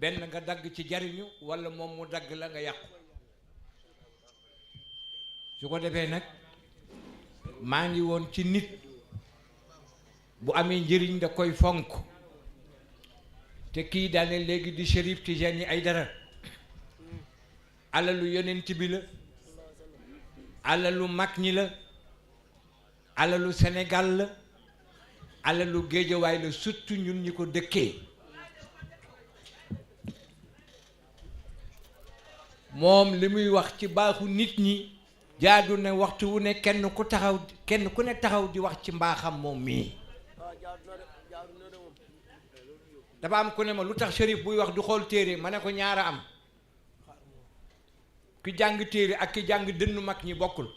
benn nga dagg ci jariñu walla moom mu dagg la nga yàqu. su ko defee nag maa ngi woon ci nit bu amee njëriñ da koy fonk te kii daane léegi di Cherif Tijani Aïdara alalu yonent bi la, alalu mag ñi la, alalu Sénégal la, alalu Géejawaay la, surtout ñun ñi ko dëkkee. moom li muy wax ci baaxu nit ñi jaadu ne waxtu wu ne kenn ku ne taxaw di wax ci mbaaxam moom mii. dafa am ku ne ma lu tax Cherif buy wax du xool téere, ma ne ko ñaara am, ki jàng téere ak ki jàng dënnu mag ñi bokkul.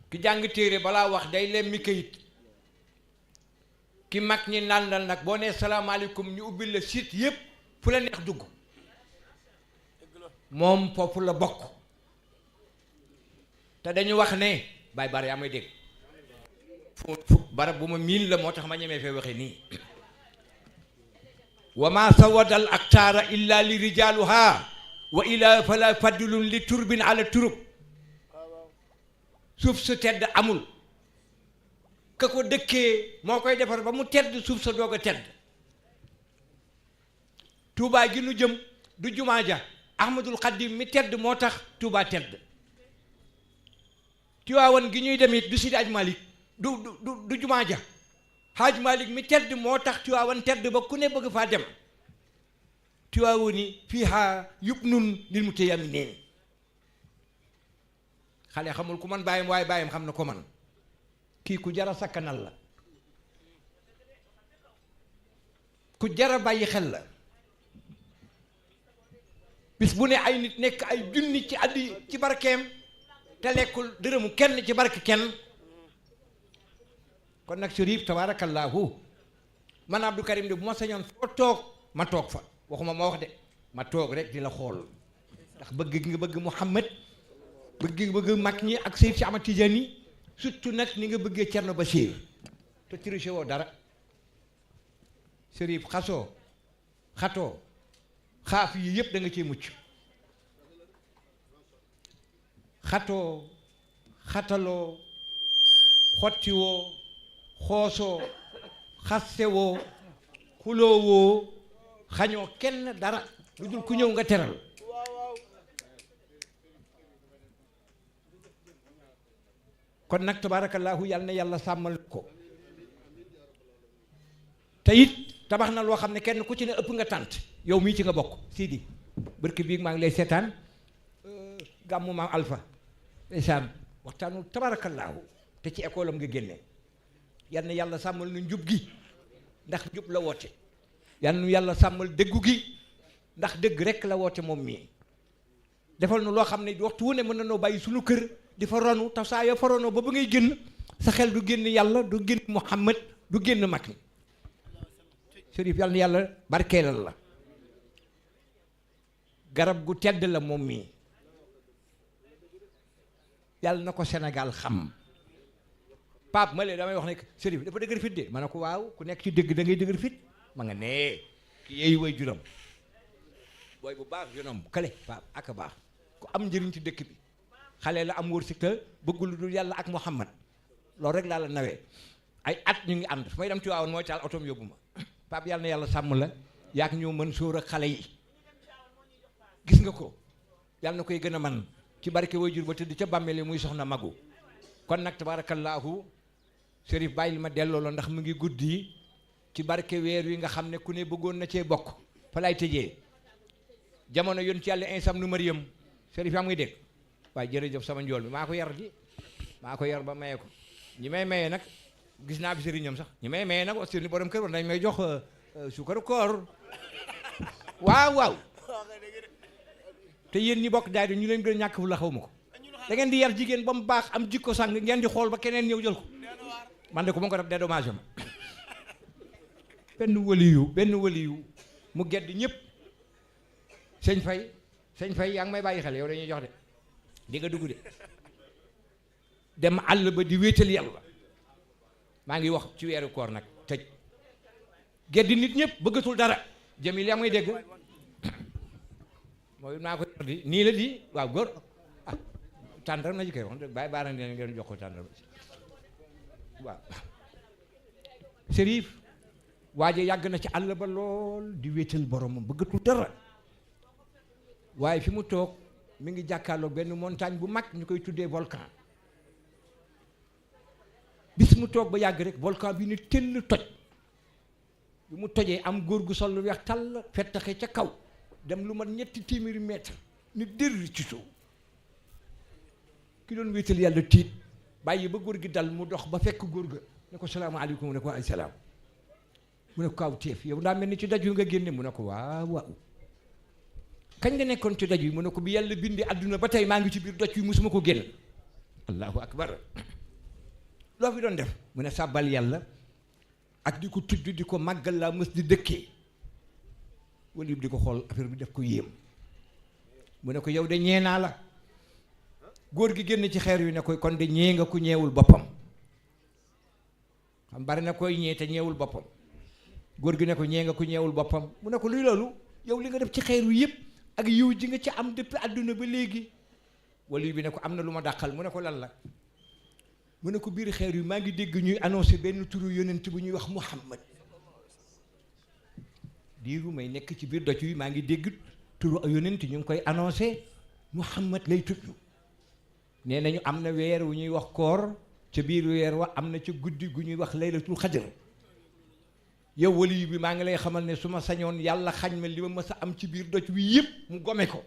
ki jàng téere balaa wax day lemmi kayit, ki mag ñi nàndal nag boo nee salaamaaleykum ñu ubbil la site yépp fu la neex dugg. moom foofu la bokk. te dañu wax ne bay bar yaa may dégg fu barab bu ma miin la moo tax ma ñemee fee waxe nii. wa ma sawadal aktaara illa li rijaaluha wa ila fala fadlun li turbin ala turub. suuf su tedd amul, ka ko dëkkee moo koy defar ba mu tedd, suuf sa doog a tedd. Tuubaa gi nu jëm du jumaa ja, Ahmadul Xadim mi tedd moo tax Tuubaa tedd. Tiwaawan gi ñuy dem it du Sidi Aj Malik du jumaa ja, Haaj Malik mi tedd moo tax Tiwaawan tedd ba ku ne bëgg faa dem. Tiwaawani fiihaa yubnun lil mutayamminiin. xale xamul ku man bàyyam waaye bàyyam xam na ko man. kii ku jara sakkanal la, ku jara bàyyi xel la. bis bu ne ay nit nekk ay junni ci addi ci barkeem te lekkul dërëmu kenn ci barke kenn. kon nag Cherif tabaarakallaahu man Abdou Karim de bu ma sañoon foo toog ma toog fa, waxuma ma wax de, ma toog rek di la xool. ndax bëgg nga bëgg Muhammad, bëgg nga bëgg mag ñi ak Seyd si Ahmad Tijani, surtout nag ni nga bëggee Cerno Bachir te triché woo dara. Cherif xasoo xatoo xaaf yi yëpp da nga ciy mucc. xatoo xataloo xottiwoo xoosoo xassewoo xuloowoo xañoo kenn dara lu dul ku ñëw nga teral. kon nag tabaarakallaahu yàlla na yàlla sàmmal ko. te it tabax na loo xam ne kenn ku ci ne ëpp nga tànt. yow mii ci nga bokk Sidi barki bii maa ngi lay seetaan gàmmu maam Alpha ndeysaan waxtaanu tabaarakallaahu te ci école am nga génne. yal na yàlla sàmmal nu njub gi ndax njub la woote. yal na yàlla sàmmal dëggu gi ndax dëgg rekk la woote moom mii. defal nu loo xam ne waxtu wu ne mën na noo bàyyi suñu kër di fa ronu te saa yoo fa ronoo ba ngay génn sa xel du génn yàlla, du génn Muhammad, du génn mag mi. Cherif yal na yàlla barkeelal la. garab gu tedd la moom mii. yàlla na ko Sénégal xam. Pape ma lee damay wax ne Cherif dafa dëgër fit de ma ne ko waaw ku nekk ci dëgg da ngay dëgër fit ma nga nee ki yeeyu way juram booy bu baax juróom kale Pape ak a baax ku am njëriñ ci dëkk bi. xale la am wërsëg te bëggul lu dul yàlla ak Muhammad loolu rek laa la nawee. ay at ñu ngi ànd fu may dem Tiwaawan mooy taal otoom yóbbu ma. Pape yàlla na yàlla sàmm la yaak ñoo mën sóor ak xale yi. gis nga ko yàlla na koy gën a man ci barke waajur ba tëdd ca bàmmeel muy soxna magu. kon nag tabaarakallaahu Cherif bàyyil ma delloo la ndax mu ngi guddi ci barke weer wi nga xam ne ku ne bëggoon na cee bokk. fa lay tëjee jamono yoon ci yàlla insam nu Mariam Cherif yaa ngi dégg. waaye jërëjëf sama njool bi maa ko yar ji maa ko yar ba maye ko ñi may maye nag gis naa fi sëriñam sax ñi may maye nag aussi ni borom kër war nañ may jox suukaru koor waaw waaw. te yéen ñi bokk daay ñu leen gën a ñàkk fu la xaw ma ko da ngeen di yar jigéen ba mu baax am jikko sang ngeen di xool ba keneen ñëw jël ko man de ko ma ko def dédommage ma. benn waliyu mu gedd ñëpp. sëñ Fay yaa ngi may bàyyi xel yow dañuy jox de di nga dugg de dem àll ba di wéetal yàlla. maa ngi wax ci weeru koor nag tëj geddi nit ñëpp bëggatul dara Jamil yaa may dégg mooy naa ko di nii la di waaw góor ah tàndar na ji koy wax bàyyi baara ne ngeen jox ko tàndar waaw Cherif waaje yàgg na ci àll ba lool di wéetal boromam bëggatul dara waaye fi mu toog mi ngi jàkkaarloog benn montagne bu mag ñu koy tuddee volcan bis mu toog ba yàgg rek volcan bi ne tëll toj bi mu tojee am góor gu sol lu weex tàll fettaxe ca kaw dem lu mat 3 téeméeri mètre ni dër ci suuf ki doon wéetal yàlla tiit bàyyi ba góor gi dal mu dox ba fekk góor ga ne ko salaamaaleykum mu ne ko ay salaam mu ne ko kaw teef yow daa mel ni ci daj wi nga génne mu ne ko waaw waaw kañ nga nekkoon ci daj wi mu ne ko bi yàlla bindi àdduna ba tey maa ngi ci biir doj wi musuma ko génn allahu akbar loo fi doon def mu ne sàbbal yàlla ak di ko tudd di ko màggal laa mës di dëkkee wala yëpp di ko xool affaire bi def ko yéem mu ne ko yow de ñee naa la góor gi génn ci xeer wi ne koy kon de ñee nga ku ñeewul boppam xam bari na koy ñee te ñeewul boppam góor gi ne ko ñee nga ku ñeewul boppam mu ne ko luy loolu yow li nga def ci xeer wi yëpp ak yiw ji nga ci am depuis àdduna ba léegi wala bi ne ko am na lu ma dàqal mu ne ko lan la mu ne ko biir xeer wi maa ngi dégg ñuy annoncé benn turu yonent bu ñuy wax Muhammad diiru may nekk ci biir doj wi maa ngi dégg turu yonent ñu ngi koy annoncé Muhammad lay tudd nee nañu am na weer wu ñuy wax koor ca biir weer wa am na ca guddi gu ñuy wax laylatul xadr yow wali bi maa ngi lay xamal ne su ma sañoon yàlla xañ ma li ma mës a am ci biir doj wi yëpp mu gome ko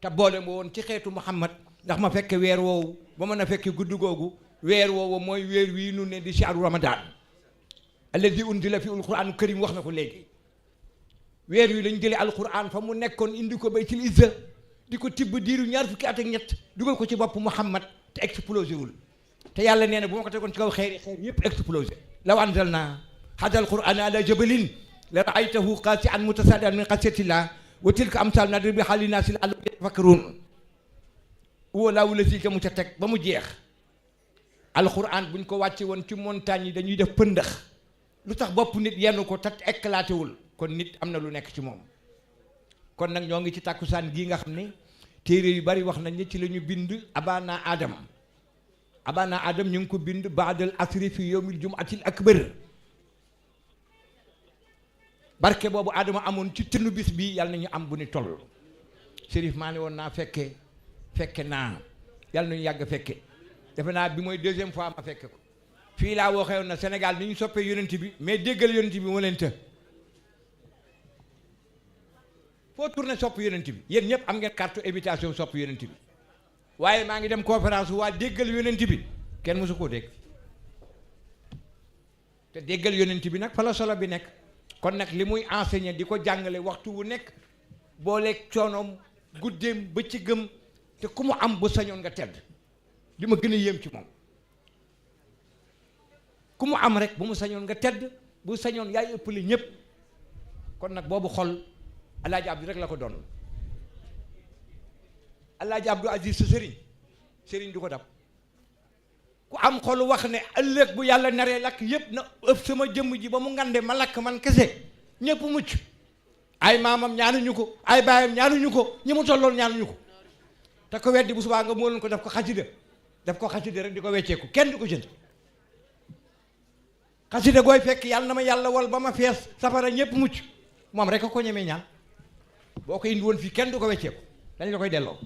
te boole ma woon ci xeetu Muhammad ndax ma fekke weer woowu ba mën a fekke guddi googu weer woowu mooy weer wii nu ne di shahru ramadan alladi unzila fi alquranu karim wax na ko léegi weer wi lañ jëlee alquran fa mu nekkoon indi ko baytil izza di ko tibb diiru 2 fukki at ak ñett dugal ko ci bopp Muhammad te explosé wul te yàlla nee na bu ma ko tegoon ci kaw xeer yëpp explosé law anzalna hada alquran ala jabalin la raaytahu qaasi'an mutasaddian min xasyatillah wa tilka amsal nadribuha linnaasi la'allahum yatafakkarun walaahu lazi ka mu ca teg ba mu jeex alquran buñ ko wàcce woon ci montagne yi dañuy def pëndax lu tax bopp nit yenn ko tat éclaté wul kon nit am na lu nekk ci moom kon nag ñoo ngi ci tàkkusaan gii nga xam ne téere yu bari wax nañ ne ci la ñu bind abana adam ñu ngi ko bind baadal asri fi yawmil jumatil akbar barke boobu adama amoon ci tënnu bis bi yàlla nañu am bu ni toll Cherif maa ne woon naa fekke naa yàlla nañu yàgg fekke defe naa bi mooy 2e fois ma fekke ko fii laa waxee woon na Sénégal ni ñu soppee yonent bi mais déggal yonent bi moo leen të foo tourné sopp yonent bi yéen ñëpp am ngeen carte invitation sopp yonent bi waaye maa ngi dem conférence waa déggal yonent bi kenn mësu koo dégg te déggal yonent bi nag fa la solo bi nekk kon nag li muy enseigné di ko jàngale waxtu wu nekk booleeg coonoom guddeem bëccëgam te ku mu am bu sañoon nga tedd li ma gën a yéem ci moom ku mu am rek bu mu sañoon nga tedd bu sañoon yaay ëppale ñëpp kon nag boobu xol Alaaji Abdou rek la ko doon Alaaji Abdou Aziz sa sëriñ du ko dab ku am xolu wax ne ëllëg bu yàlla naree lakk yëpp na ëpp sama jëmm ji ba mu ngande ma lakk man kese ñëpp mucc ay maamam ñaanuñu ko ay baayam ñaanuñu ko ñi mu tolloon ñaanuñu ko te ko weddi bu subaa nga moo leen ko def ko xasida rek di ko wecceeku kenn du ko jënd xasida gooy fekk yàlla na ma yàlla wal ba ma fees safara ñëpp mucc moom rek a ko ñemee ñaan boo ko indi woon fii kenn du ko wecceeku dañ la koy delloo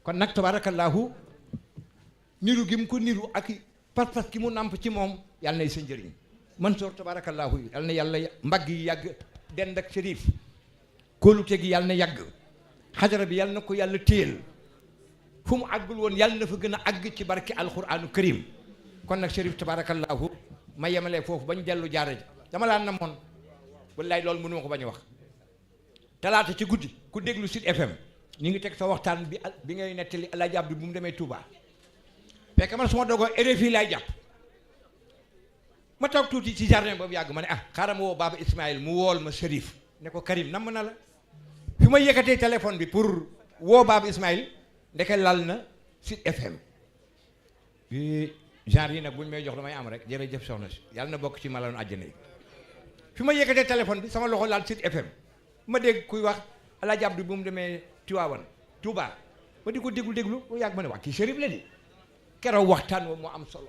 kon nag tabarakallahu niru gi mu ko niru ak pas-pas ki mu nàmp ci moom yàlla nay sa njëriñ Mansour tabarakallahu yàlla na yàlla mbagg yi yàgg dend ak Cherif kóolute gi yàlla na yàgg xajara bi yàlla na ko yàlla téyel fu mu àggul woon yàlla na fa gën a àgg ci barke alquranu karim kon nag Cherif tabarakallahu ma yemalee foofu bañ dellu jaara ji dama laa namoon wallaay loolu mënuma ko bañ a wax talaata ci guddi ku déglu Sud FM ñu ngi teg sa waxtaan bi ngay nettali Alaaji Abdou bu mu demee Touba fekk man su ma dogoo RFI laay jàpp ma toog tuuti ci jardin boobu yàgg ma ne xaaral ma woo Baba Ismaïl mu wool ma Cherif ne ko Karim namm na la fi ma yëkkatee téléphone bi pour woo Baba Ismaïl ndeke lal na Sud FM genre yi nag buñ may jox damay am rek jërëjëf soxna si yàlla na bokk ci maloon àjjana yi fi ma yëkkatee téléphone bi sama loxo laal Sud FM ma dégg kuy wax Alaaji Abdou bu mu demee Tiwaawan Touba ma di ko déglu mu yàgg ma ne waa kii Cherif la di keroog waxtaan woo moo am solo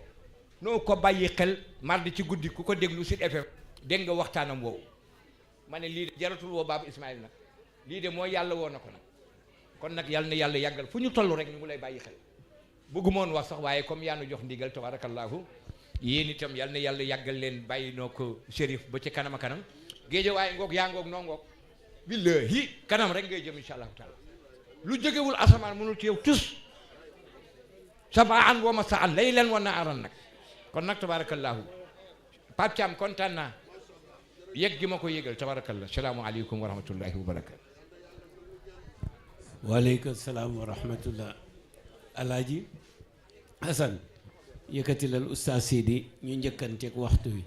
noo ko bàyyi xel mardi ci guddi ku ko déglu Sud FM dégg nga waxtaanam woowu ma ne lii de jaratul woo Baba Ismaïl nag lii de mooy yàlla woo na ko nag kon nag yàlla na yàlla yàggal fu ñu toll rek ñu ngi lay bàyyi xel bëggumoon wax sax waaye comme yaa nu jox ndigal tabarakallahu yéen itam yàlla na yàlla yàggal leen bàyyi noo ko Cherif ba ci kanam a kanam géejo waaye ngoog yaa ngoog noo ngoog billahi kanam rek ngay jëm insha allahu taala lu jógewul asamaan mënul ci yow tus sabaan wa masaan laylan wa naaran nag kon nag tabarakallahu Pape Thiam kontaan naa yëg gi ma ko yëgal tabarakallah salaamu aleykum wa rahmatullahi wa barakatu waaleykum salaam wa rahmatullah alaaji Hasan yëkkatilal Oustaz Sidi ñu njëkkanteeg waxtu wi